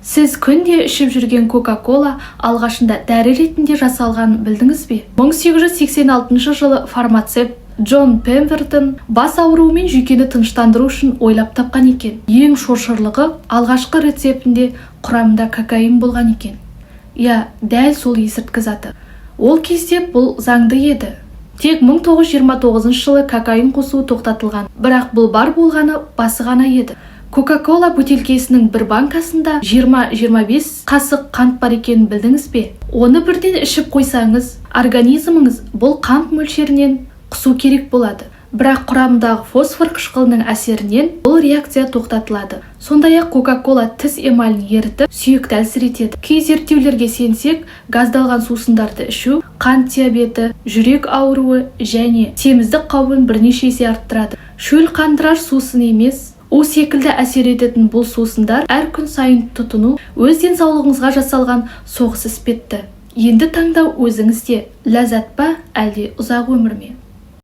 Сіз күнде ішіп жүрген Кока-Кола алғашында дәрі ретінде жасалғанын білдіңіз бе? 1886 жылы фармацевт Джон Пембертон бас ауруы мен жүйкені тыныштандыру үшін ойлап тапқан екен. Ең шошырлығы, алғашқы рецептінде құрамында кокаин болған екен. Иә, дәл сол есірткі заты. Ол кезде бұл заңды еді. Тек 1929 жылы кокаин қосу тоқтатылған, бірақ бұл бар болғаны басы ғана еді. Кока-кола бөтелкесінің бір банкасында 20-25 қасық қант бар екенін білдіңіз бе? Оны бірден ішіп қойсаңыз, организміңіз бұл қант мөлшерінен құсу керек болады. Бірақ құрамындағы фосфор қышқылының әсерінен бұл реакция тоқтатылады. Сондай-ақ Кока-кола тіс эмалін ерітіп, сүйекті әлсіретеді. Кей зерттеулерге сенсек, газдалған сусындарды ішу қант диабеті, жүрек ауруы және семіздік қаупін бірнеше есе арттырады. Шөл қандырар сусын емес, у секілді әсер ететін бұл сусындар әр күн сайын тұтыну өз денсаулығыңызға жасалған соғыс іспетті. Енді таңдау өзіңізде: ләззат па, әлде ұзақ өмір ме?